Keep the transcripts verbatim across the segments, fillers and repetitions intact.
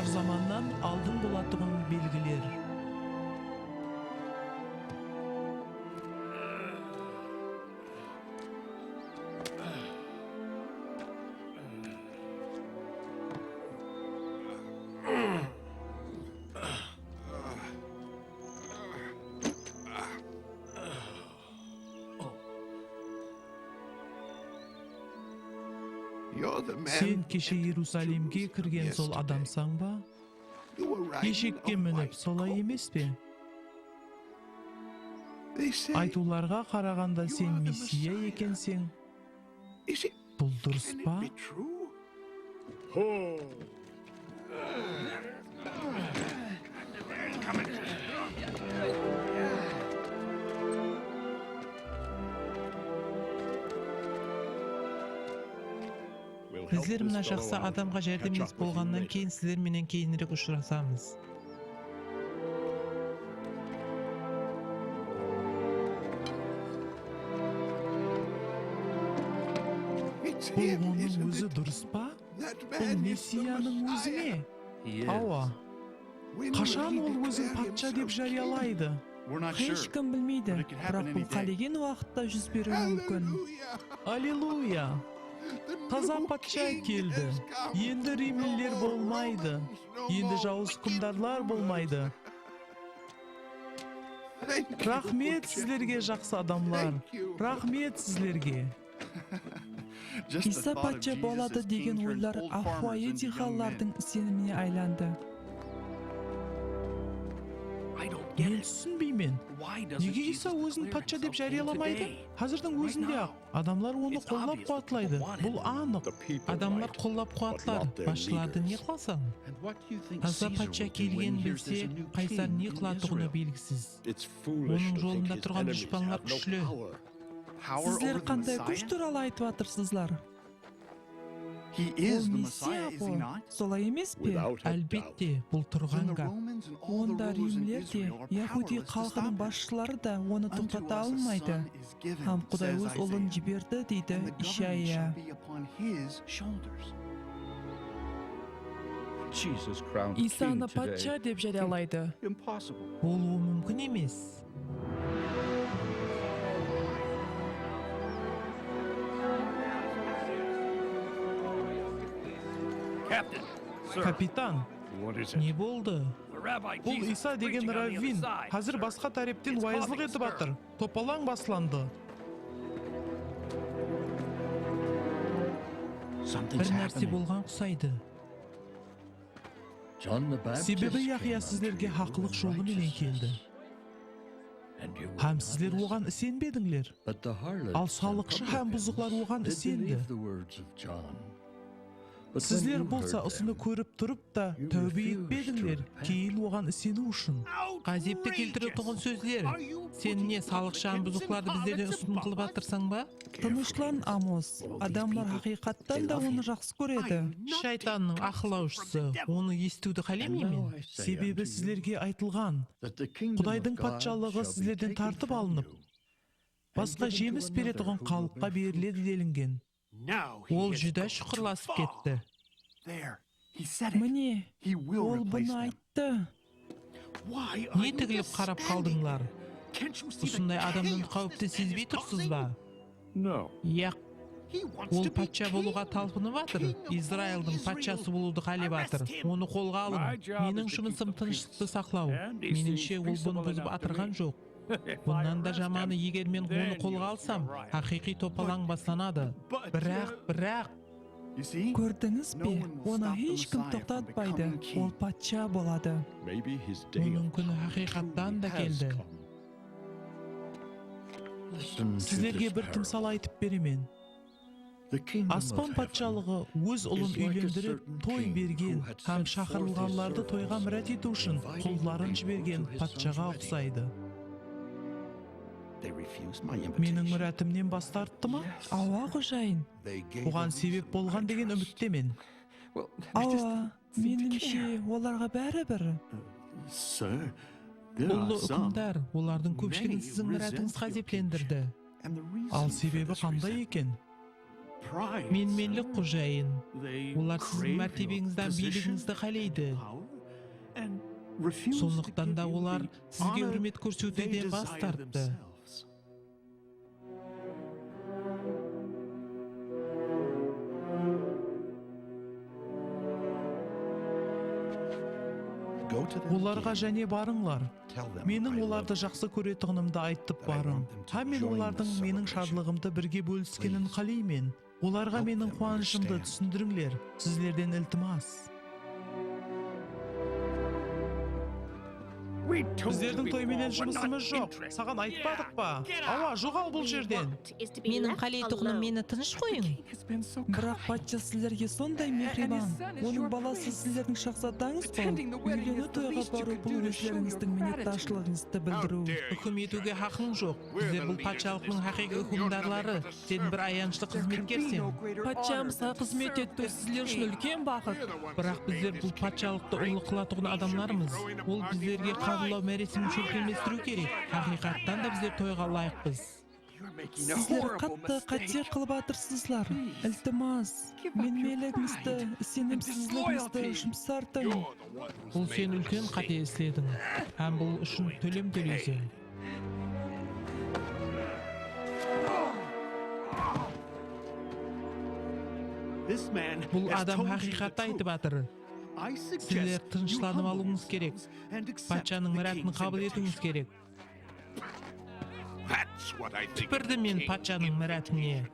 Zamannan aldın bolatuǵın belgiler. Sen keshe Erusalimge kirgen sol adamsań ba? Eshekke minip, solay emes pe? Aytıwlarǵa qaraǵanda sen Messiya ekenseń. Bul durıs pa? Bizler mına jaqsı adamǵa járdemlesip bolǵannan keyin sizler menen keyinirek ushırasamız. Bul onıń ózi durıs pa? Bul Messiyanıń ózi me? Awa. Qashan ol ózin patsha dep járiyalaydı? Hesh kim bilmeydi, biraq bul qálegen waqıtta júz beriwi múmkin. Alleluya! Taza patsha keldi. Endi rimliler bolmaydı. Endi jawız húkimdarlar bolmaydı. Raxmet sizlerge, jaqsı adamlar. Raxmet sizlerge. Iysa patsha boladı degen oylar ápiwayı diyqanlardıń isenimine aylandı. Men túsinbeymen. Nege Iysa ózin patsha dep járiyalamaydı? Házirdiń ózinde-aq adamlar onı qollap-quwatlaydı. Bul anıq. Adamlar qollap-quwatlar, basshılardı ne qılasań? Taza patsha kelgenin bilse, Qaysar ne qılatuǵını belgisiz. Onıń jolında turǵan dushpanlar kúshli. Sizler qanday kúsh tuwralı aytıp atırsızlar? Ol Messiya ǵo, solay emes pe? Álbette, bul turǵan gáp. Onda rimler de, yahudiy xalqınıń basshıları da onı toqtata almaydı. Hám Quday óz ulın jiberdi, deydi Ishaya. Iysanı patsha dep járiyalaydı. Bolıwı múmkin emes. Kapitan, ne boldı? Bul Iysa degen ravvin házir basqa tárepten wayızlıq etip atır. Topalań baslandı. Bir nárse bolǵan qusaydı. Sebebi Yahya sizlerge haqlıq jolı menen keldi. Hám sizler oǵan isenbedińler. Al salıqshı hám buzıqlar oǵan isendi. Sizler bolsa usını kórip turıp ta táwbe etpedińler, keyin oǵan iseniw ushın. Ǵázepti keltiretuǵın sózler. Sen ne, salıqshı hám buzıqlardı bizlerden ústin qılıp atırsań ba? Tınıshlan, Amos. Adamlar haqıyqattan da onı jaqsı kóredi. Shaytannıń aqıllawshısı, onı esitiwdi qálemeymen. Sebebi sizlerge aytılǵan, Qudaydıń patshalıǵı sizlerden tartıp alınıp, basqa jemis beretuǵın xalıqqa beriledi delingen. Ol júdá shuqırlasıp ketti. Mine, ol bunı ayttı. Ne tigilip qarap qaldıńlar? Usınday adamnan qáwipti sezbey tursız ba? Yaq. Ol patsha bolıwǵa talpınıp atır. Izraildıń patshası bolıwdı qálep atır. Onı qolǵa alıń. Meniń jumısım tınıshlıqtı saqlaw. Menińshe, ol bunı buzıp atırǵan joq. Bunnan da jamanı, eger men onı qolǵa alsam, haqıyqıy topalań baslanadı. Biraq, biraq. Kórdińiz be? Onı hesh kim toqtatpaydı. Ol patsha boladı. Onıń kúni haqıyqattan da keldi. Sizlerge bir tımsal aytıp beremen. Aspan patshalıǵı óz ulın úylendirip, toy bergen hám shaqırılǵanlardı toyǵa mirát etiw ushın qulların jibergen patshaǵa uqsaydı. Meniń mirátimnen bas tarttı ma? Awa, xojayın. Oǵan sebep bolǵan degen úmittemen. Awa, menimshe, olarǵa báribir. Ullı úkimdar, olardıń kópshiligin siziń mirátińiz ǵázeplendirdi. Al sebebi qanday eken? Menmenlik, xojayın. Olar siziń mártebeńizdi hám biyligińizdi qáleydi. Sonlıqtan da olar sizge húrmet kórsetewden bas tarttı. Olarǵa jáne barıńlar. Meniń olardı jaqsı kóretuǵınımdı aytıp barıń. Hám men olardıń meniń shadlıǵımdı birge bóliskenin qáleymen. Olarǵa meniń quwanıshımdı túsindirińler. Sizlerden iltimas. Bizlerdiń toy menen jumısımız joq. Saǵan aytpadıq pa? Awa, joǵal bul jerden. Meniń qáleytuǵınım meni tınısh qoyıń. Biraq patsha sizlerge sonday mehriyban. Onıń balası sizlerdiń shahzadańız ba? Úyleniw toyǵa barıw bul ózlerińizdiń minnetdarshılıǵıńızdı bildiriw. Húkim etiwge haqıń joq. Bizler bul patshalıqtıń haqıyqıy húkimdarları. Sen bir ayanıshlı xızmetkerseń. Patshamızǵa xızmet etiw sizler ushın úlken baxıt. Biraq bizler bul patshalıqtı ullı qılatuǵın adamlarmız. Ol bizlerge qabıllaw máresimshilik emestiriw kerek. Haqıyqattan da bizler toyǵa ılayıqpız. Sizler qattı qáte qılıp atırsızlar. Iltimas, menmenligińizdi, isenimsizligińizdi jumsartıń. Bul sen úlken qáte islediń hám bul ushın tólem tóleyseń. Bul adam haqıyqattı aytıp atır. Sizler tınıshlanıp alıwıńız kerek. Patshanıń miratın qabıl etiwińiz kerek. Túpirdim men patshanıń miratine.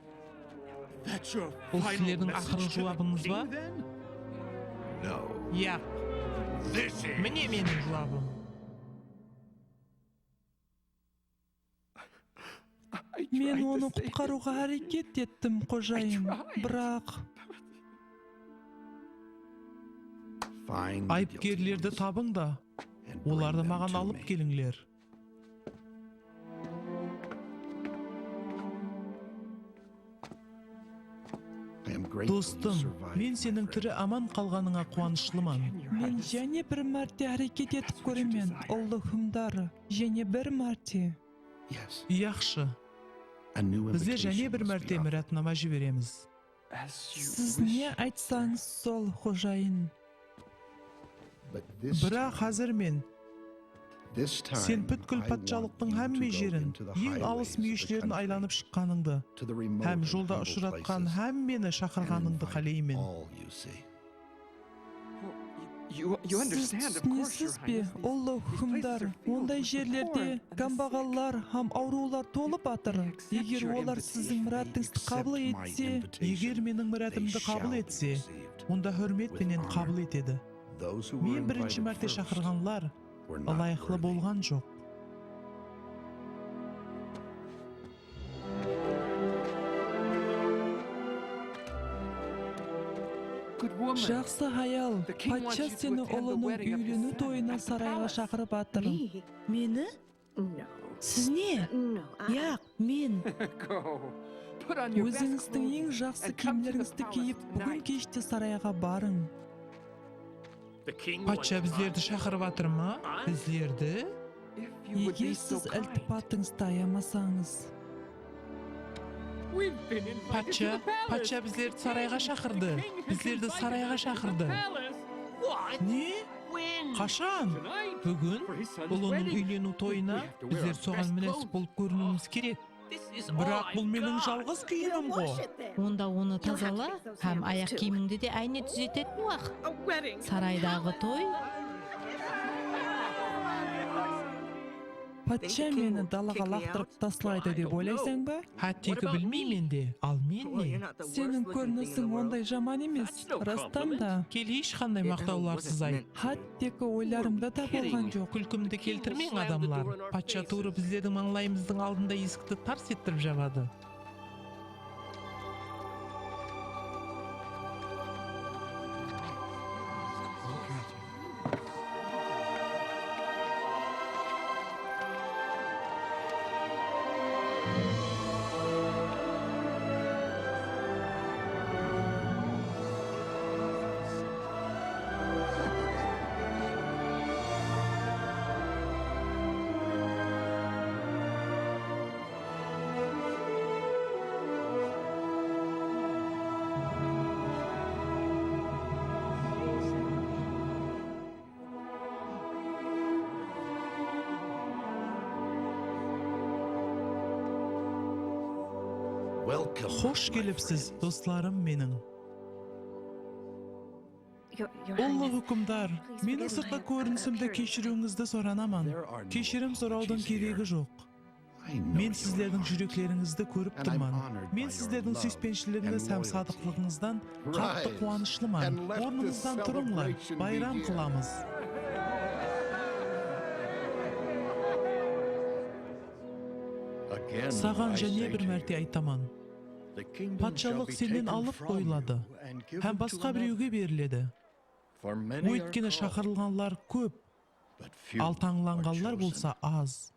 Bul sizlerdiń aqırǵı juwabıńız ba? Yaq. Mine meniń juwabım. Men onı qutqarıwǵa háreket ettim, xojayın. Biraq... Ayıpkerlerdi tabıń da, olardı maǵan alıp kelińler. Dostım, men seniń tiri aman qalǵanıńa quwanıshlıman. Men jáne bir márte háreket etip kóremen, ullı húkimdar. Jáne bir márte. Yaqshı. Bizler jáne bir márte miratnama jiberemiz. Siz ne aytsańız sol, xojayın. Biraq házir men... Sen pútkil patshalıqtıń hámme jerin, eń alıs múyeshlerin aylanıp shıqqanıńdı hám jolda ushıratqan hámmeni shaqırǵanıńdı qáleymen. Siz túsinesiz be, ullı húkimdar, onday jerlerde gámbaǵallar hám awırıwlar tolıp atır. Eger olar siziń miratıńızdı qabıl etse... Eger meniń miratımdı qabıl etse, onda húrmet penen qabıl etedi. Men birinshi márte shaqırǵanlar ılayıqlı bolǵan joq. Jaqsı hayal, patsha seni ulınıń úyleniw toyına sarayǵa shaqırıp atır. Meni? Siz ne? Yaq, men... Ózińizdiń eń jaqsı kiyimlerińizdi kiyip, búgin keshte sarayǵa barıń. Patsha bizlerdi shaqırıp atır ma? Bizlerdi? Eger siz iltipatıńızdı ayamasańız. Patsha, patsha bizlerdi sarayǵa shaqırdı. Bizlerdi sarayǵa shaqırdı. Ne? Qashan? Búgin? Ulınıń úyleniw toyına bizler soǵan múnásip bolıp kóriniwimiz kerek. Biraq bul meniń jalǵız kiyimim ǵo. Onda onı tazala hám ayaq kiyimińdi de áyne dúzetetin waqıt. Saraydaǵı toy. Patsha meni dalaǵa laqtırıp taslaydı dep oylaysań ba? Hátteki bilmeymen de, al men ne? Seniń kórinisiń onday jaman emes, rastan da. Kel, hesh qanday maqtawlarsız ayt. Hátteki oylarımda da bolǵan joq. Kúlkimdi keltirmeń, adamlar. Patsha tuwrı bizlerdiń mańlayımızdıń aldında esikti tars ettirip jabadı. Xosh kelipsiz, doslarım meniń. Ullı húkimdar, meniń sırtqı kórinisimdi keshiriwińizdi soranaman. Keshirim sorawdıń keregi joq. Men sizlerdiń júreklerińizdi kórip turman. Men sizlerdiń súyispenshiligińiz hám sadıqlıǵıńızdan qattı quwanıshlıman. Ornıńızdan turıńlar, bayram qılamız. Saǵan jáne bir márte aytaman. Patshálıq sennen alıp qoyıladı hám basqa birewge beriledi. Óytkeni shaqırılǵanlar kóp, al tańlanǵanlar bolsa az.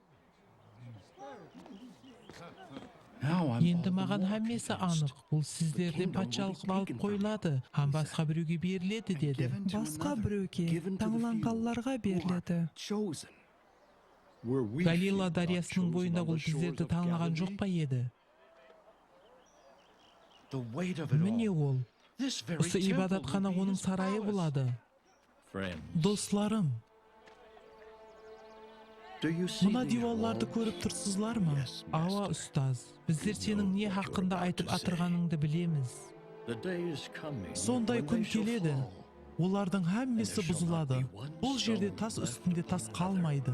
Endi maǵan hámmesi anıq. Bul sizlerden patshálıq alıp qoyıladı hám basqa birewge beriledi, dedi. Basqa birewge, tańlanǵanlarǵa beriledi. Galila dáryasınıń boyında ol bizlerdi tańlaǵan joq pa edi? Mine ol. Usı ibadatxana onıń sarayı boladı. Doslarım, mına diywallardı kórip tursızlar ma? Awa, ustaz. Bizler seniń ne haqqında aytıp atırǵanıńdı bilemiz. Sonday kún keledi, olardıń hámmesi buzıladı. Bul jerde tas ústinde tas qalmaydı.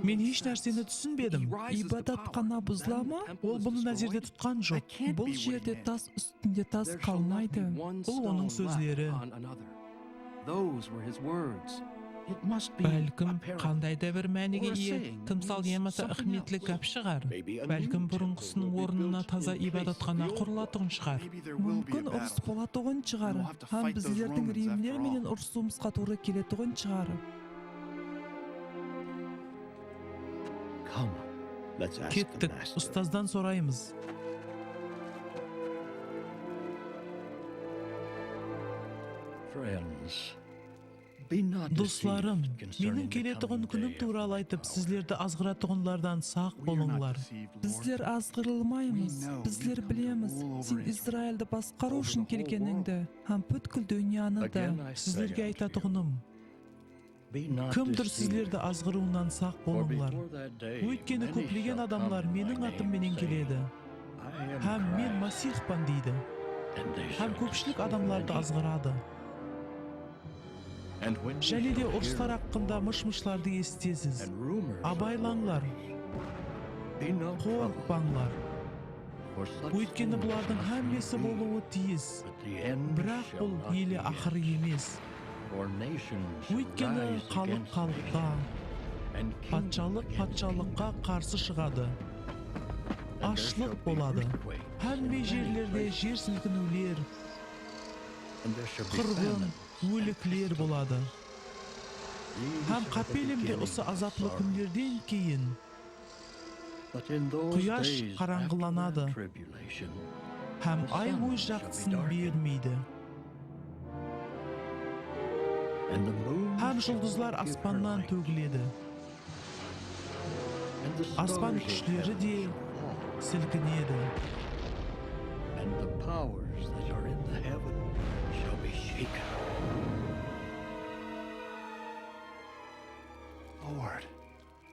Men hesh nárseni túsinbedim. Ibadatxana buzıla ma? Ol bunı názerde tutqan joq. Bul jerde tas ústinde tas qalmaydı. Bul onıń sózleri. Bálkim, qanday da bir mánige iye tımsal yamasa áhmiyetli gáp shıǵar. Bálkim, burınǵısınıń ornına taza ibadatxana qurılatuǵın shıǵar. Múmkin, urıs bolatuǵın shıǵar, hám bizlerdiń rimler menen urısıwımızǵa tuwrı keletuǵın shıǵar. Kettik, ustazdan soraymız. Doslarım, meniń keletuǵın kúnim tuwralı aytıp, sizlerdi azǵıratuǵınlardan saq bolıńlar. Bizler azǵırılmaymız. Bizler bilemiz, sen Izraildi basqarıw ushın kelgenińdi hám pútkil dúnyanı da. Sizlerge aytatuǵınım, kimdur sizlerdi azǵırıwınan saq bolıńlar. Óytkeni kóplegen adamlar meniń atım menen keledi hám men Masihpan deydi. Hám kópshilik adamlardı azǵıradı. Jáne de urıslar haqqında mısh-mıshlardı esitesiz. Abaylańlar, qorıqpańlar. Óytkeni bulardıń hámmesi bolıwı tiyis. Biraq bul ele aqırı emes. Óytkeni xalıq xalıqqa, patshálıq patshállıqqa qarsı shıǵadı. Ashlıq boladı. Hámme jerlerde jer silkiniwler, qırǵın, ólikler boladı. Hám qápelemde usı azaplı kúnlerden keyin Quyash qarańǵılanadı hám ay óz jaqtısın bermeydi. Hám juldızlar aspannan tógiledi. Aspan kúshleri de silkinedi.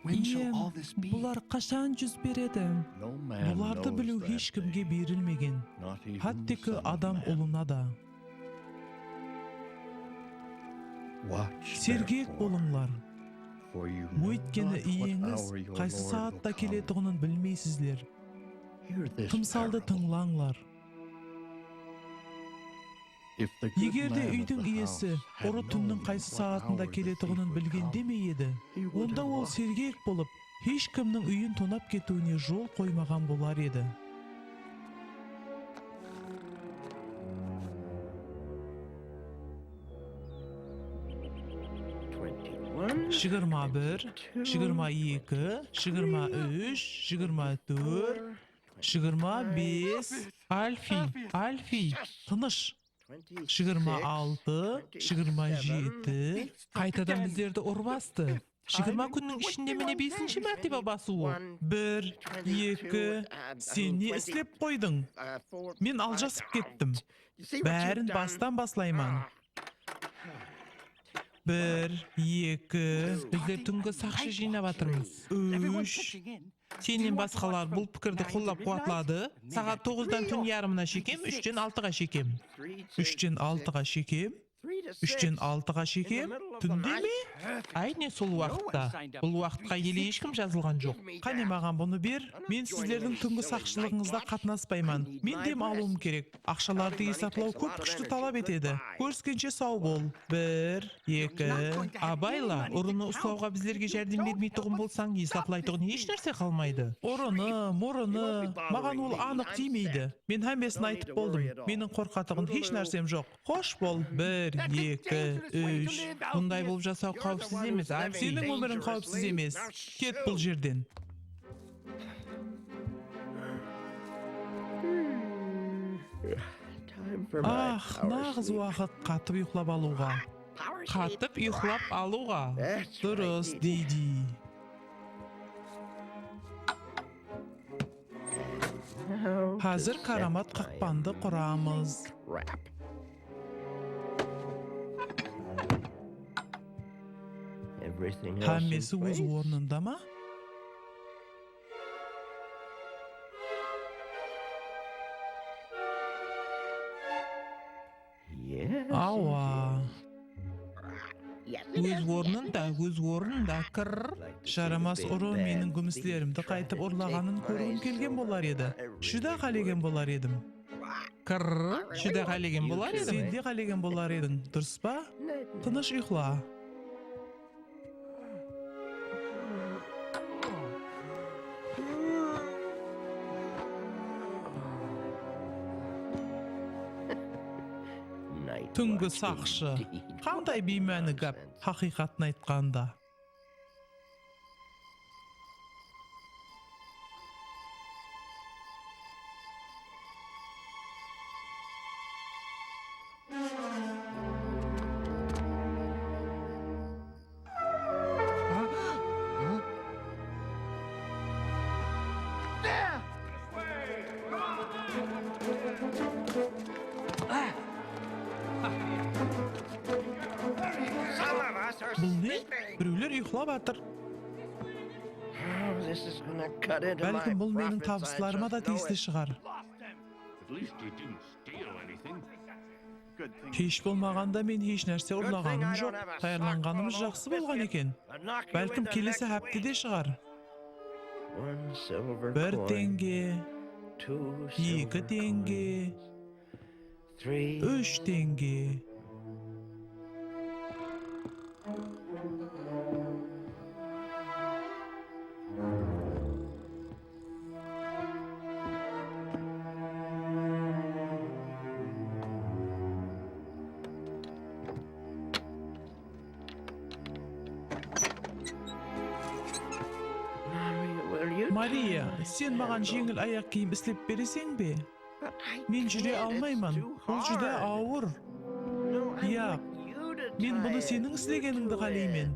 Iyem, bular qashan júz beredi? Bulardı biliw hesh kimge berilmegen, hátteki adam ulına da. Sergek bolıńlar, óytkeni iyeńiz qaysı saatta keletuǵının bilmeysizler. Tımsaldı tıńlańlar. Eger de úydiń iyesi urı túnniń qaysı saatında keletuǵının bilgende me edi, onda ol sergek bolıp, hesh kimniń úyin tonap ketiwine jol qoymaǵan bolar edi. Jigirma bir, jigirma eki, jigirma úsh, jigirma tórt, jigirma bes. Alfiy, Alfiy, tınısh. Jigirma altı, jigirma jeti. Qaytadan bizlerdi urıp astı. Jigirma kúnniń ishinde mine besinshi mártebe basıwı. Bir, eki, sen ne islep qoydıń? Men aljasıp kettim. Bárin bastan baslayman. Bir, eki. Bizler túngi saqshı jıynap atırmız. Úsh. Sennen basqalar bul pikirdi qollap-quwatladı. Saǵat toǵızdan tún yarımına shekem, úshten altıǵa shekem. Úshten altıǵa shekem? Úshten altıǵa shekem? Túnde me? Áyne sol waqıtta. Bul waqıtqa ele hesh kim jazılǵan joq. Qáne, maǵan bunı ber. Men sizlerdiń túngi saqshılıǵıńızda qatnaspayman. Men dem alıwım kerek. Aqshalardı esaplaw kóp kúshti talap etedi. Kóriskenshe, saw bol. Bir, eki. Abayla, urını uslawǵa bizlerge járdem bermeytuǵın bolsań, esaplaytuǵın hesh nárse qalmaydı. Urını, murını, maǵan ol anıq tiymeydi. Men hámmesin aytıp boldım. Meniń qorqatuǵın hesh nársem joq. Xosh bol. Bir, eki, úsh. Bunday bolıp jasaw qáwipsiz emes, Alfred. Seniń ómiriń qáwipsiz emes. Ket bul jerden. Ah, naǵız waqıt qatıp uyıqlap alıwǵa. Qatıp uyıqlap alıwǵa. Durıs, Didi. Házir káramat qaqpandı quramız. Hámmesi óz ornında ma? Awa. Óz ornında, óz ornında, kırr. Jaramas urı meniń gúmislerimdi qaytıp urlaǵanın kórgim kelgen bolar edi. Júdá qálegen bolar edim. Kırr, júdá qálegen bolar edim. Sen de qálegen bolar ediń, durıs pa? Tınısh uyıqla. Túngi saqshı. Qanday biymáni gáp, haqıyqatın aytqanda. Bul ne? Birewler uyıqlap atır. Bálkim bul meniń tabıslarıma da tiyisli shıǵar. Hesh bolmaǵanda men hesh nárse urlaǵanım joq. Tayarlanǵanımız jaqsı bolǵan eken. Bálkim kelesi háptede shıǵar. Bir teńge, eki teńge, úsh teńge. Mariya, sen maǵan jeńil ayaq kiyim islep bereseń be? Men júre almayman. Bul júdá awır. Yaq, men bunı seniń islegenińdi qáleymen.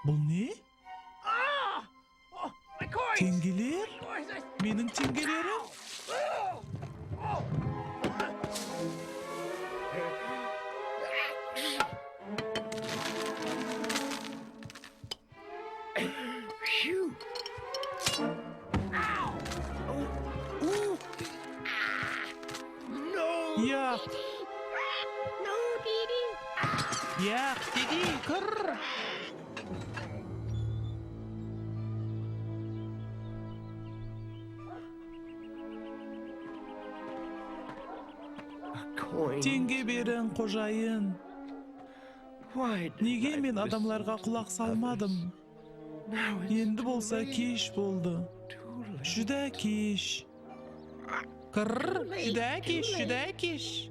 Bul ne? Teńgeler? Meniń teńgelerim? Yaq. Yaq, Didi, kir. Teńge beriń, xojayın. Nege men adamlarǵa qulaq salmadım? Endi bolsa kesh boldı. Júdá kesh. Kir, júdá kesh, júdá kesh.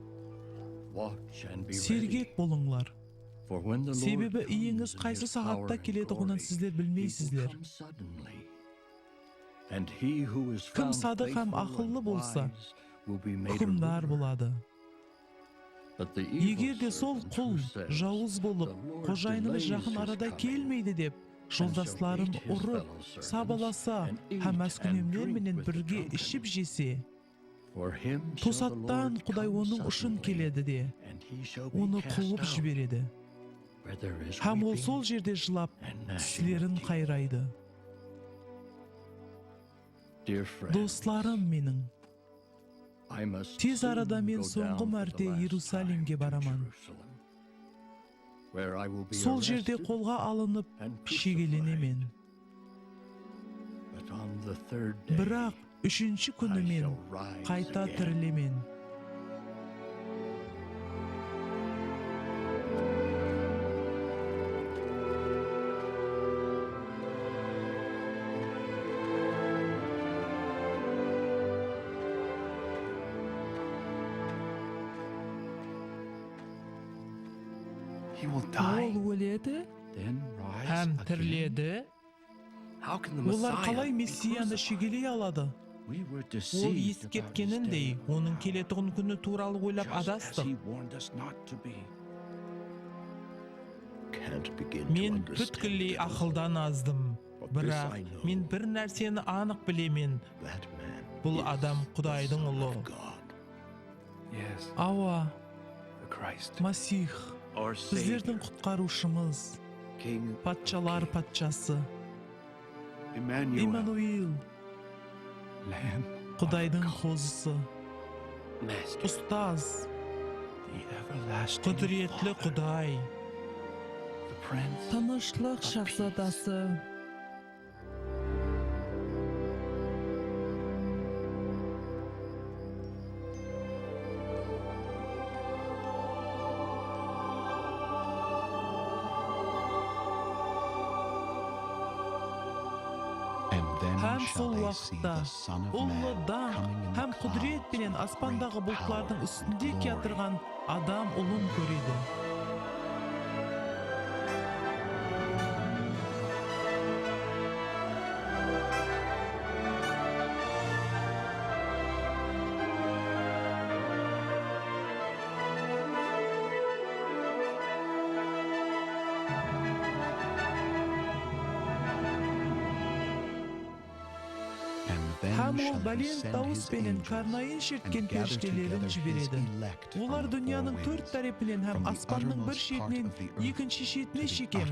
Sergek bolıńlar. Sebebi iyińiz qaysı saatta keletuǵının sizler bilmeysizler. Kim sadıq hám aqıllı bolsa, húkimdar boladı. Eger de sol qul jawız bolıp, "Xojayınımız jaqın arada kelmeydi," dep, joldasların urıp, sabalasa hám máskúnemler menen birge iship-jese, tosattan Quday onıń ushın keledi de, onı quwıp jiberedi. Hám ol sol jerde jılap, tislerin qayraydı. Doslarım meniń, tez arada men sońǵı márte Erusalimge baraman. Sol jerde qolǵa alınıp, shegelenemen. Biraq úshinshi kúni men qayta tirilemen. Ol óledi hám tiriledi. Olar qalay Messiyanı shegeley aladı? Ol esitip ketkenindey, onıń keletuǵın kúni tuwralı oylap adastıq. Men pútkilley aqıldan azdım. Biraq men bir nárseni anıq bilemen. Bul adam Qudaydıń ulı. Awa, Masih, bizlerdiń Qutqarıwshımız, Patshalar Patshası, Immanuel, Qudaydıń Qozısı, Ustaz, Qúdiretli Quday, Tınıshlıq Shahzadası. Hám sol waqıtta ullı dańq hám qúdiret penen aspandaǵı bultlardıń ústinde kiyatırǵan Adam Ulın kóredi. Hám ol bálent dawıs penen karnayın shertken perishtelerin jiberedi. Olar dúnyanıń tórt tárepinen hám aspannıń bir shetinen ekinshi shetine shekem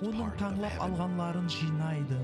onıń tańlap alǵanların jıynaydı.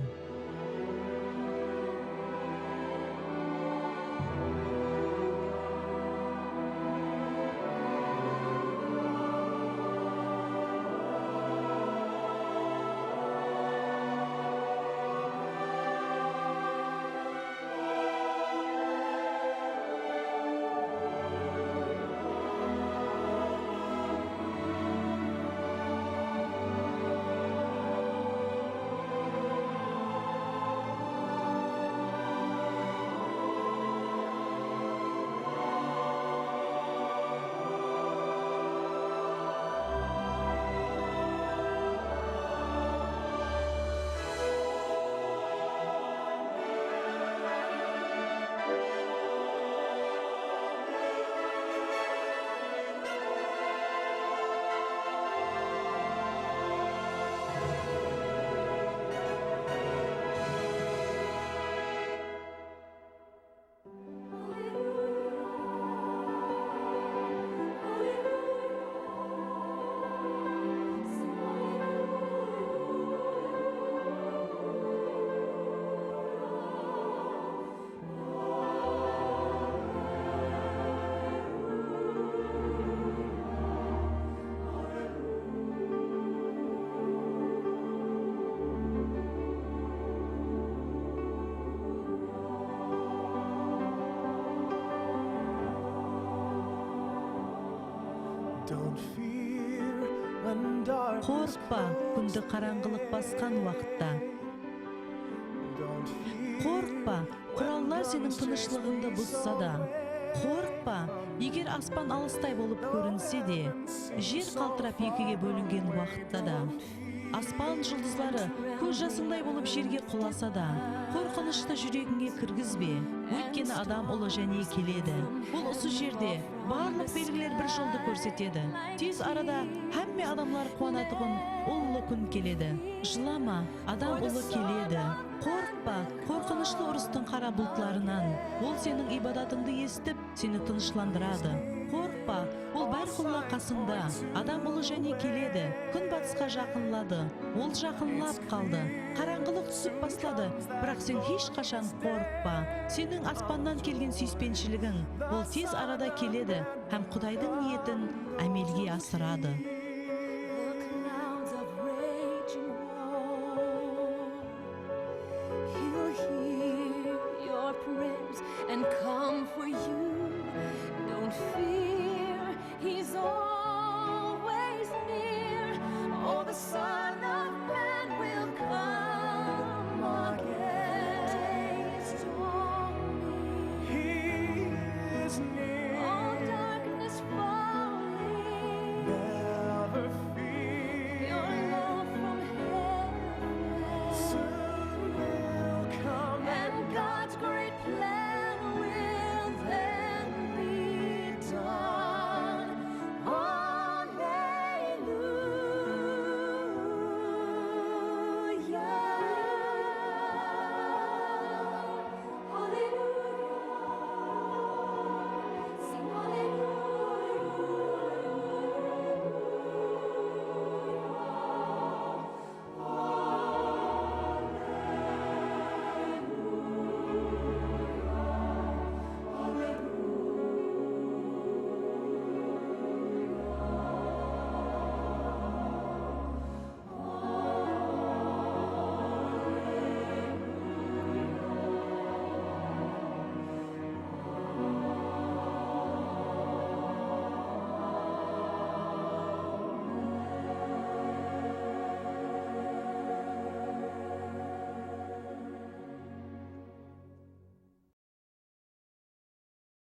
Qorıqpa, kúndi qarańǵılıq basqan waqıtta. Qorıqpa, qurallar seniń tınıshlıǵıńdı buzsa da. Qorıqpa, eger aspan alıstay bolıp kórinse de, jer qaltırap ekige bólingen waqıtta da. Aspan juldızları kóz jasıńday bolıp jerge qulasa da, qorqınıshtı júregińe kirgizbe, óytkeni Adam Ulı jáne keledi. Ol usı jerde barlıq belgiler bir joldı kórsetedi. Tez arada hámme adamlar quwanatuǵın ullı kún keledi. Jılama, Adam Ulı keledi. Qorqpa, qorqınıshlı urıstıń qara bultlarınan. Ol seniń ibadatıńdı esitip, seni tınıshlandıradı. Qorqpa, Ol bárqulla qasıńda. Adam Ulı jáne keledi. Kún batısqa jaqınladı. Ol jaqınlap qaldı. Qarańǵılıq túsip basladı. Biraq sen hesh qashan qorqpa. Seniń aspannan kelgen súyispenshiligin. Ol tez arada keledi hám Qudaydıń niyetin ámelge asıradı.